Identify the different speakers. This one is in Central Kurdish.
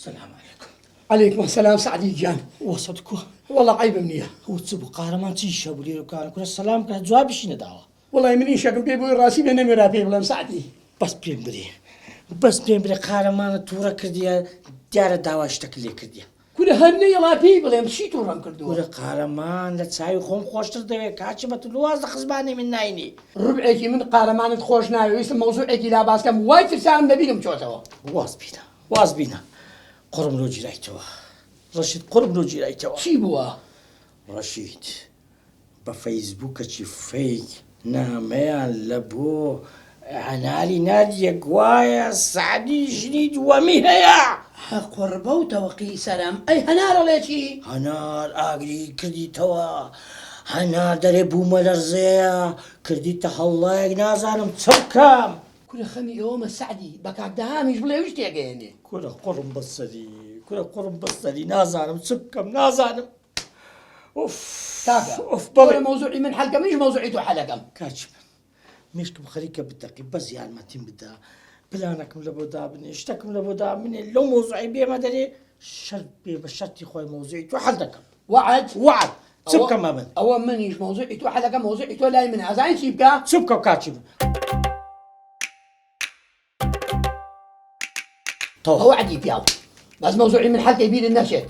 Speaker 1: سلام علیکم.
Speaker 2: علیکم سلام سەعدی گیان.
Speaker 1: وەسەت کوە؟
Speaker 2: وەڵا عەیبم نییە.
Speaker 1: ئەوە چ بوو قارەمان چی ئیشە بوو لێرە کارە کورە سەلام کە جوابیشی نەداوە.
Speaker 2: وەڵای من ئیشەکم پێ بووی ڕاستی بێ نەموێرا پێی بڵێم سەعدی.
Speaker 1: بەس پێم برێ بەس پێم برێ قارەمانت توڕە کردیە دیارە داوای شتەکت لێ کردیە.
Speaker 2: کورە هەر نەیەڵا پێی بڵێم چی توڕەم کردووە.
Speaker 1: کورە قارەمان لە چاوی خۆم خۆشتر دەوێ کاچی بە تو واز لە خزمانی من ناینی.
Speaker 2: ڕوبعێکی من قارەمانت خۆش ناوێ ویستم مەوزوعێکی لا باس کەم وای ترسانم لە بیرم چۆتەوە.
Speaker 1: واز بینە واز بینە قوڕم لۆ گیرایتەوە ڕەشید قوڕم لۆ گیرایتەوە.
Speaker 2: چی بووە؟
Speaker 1: ڕەشید بە فەیسبووکەکی فەیک نامەیان لە بۆ هەناری ناردیە گوایە سەعدی ژنی دووەمی هەیە.
Speaker 2: هە قوڕبەو تەوقی سەرم ئەی هەنار ئەڵێ چی؟
Speaker 1: هەنار ئاگری کردیتەوە هەنار دەرێ بوومەلەرزەیە کردیتە هەڵڵایەک نازانم چ بکەم.
Speaker 2: کورە خەمی ئەوەمە سەعدی بە کاک دەهامیش بڵێ ئەویش تێگەیەنێ.
Speaker 1: کورە قوڕم بەسەری کورە قوڕم بەسەری نازانم چ بکەم نازانم. ئوف
Speaker 2: کاکە
Speaker 1: ئوف بەڵێ
Speaker 2: تۆ مەوزوعی من حەل کە منیش مەوزوعی تۆ حەلەکەم.
Speaker 1: کاکی من مێشکم خەریکە بتەقی بەس یارمەتیم بدە پلانەکم لە بۆ دابنێ شتەکم لە بۆ دابنێ لەو مەوزوعی بێمە دەرێ شەرت بێ بە شەرتی خۆی مەوزوعی تۆ حەل دەکەم
Speaker 2: وەعد
Speaker 1: وەعد چ بکەم ئەمن
Speaker 2: ئەوە منیش مەوزوعی تۆ حەلەکەم مەوزوعی تۆ لای منە ئەزانی چی بکە
Speaker 1: چ بکەم کاکی من
Speaker 2: تەواو وەعدی پیاو بەس مەوزوعی من حەلکەی بیرت نەچێت.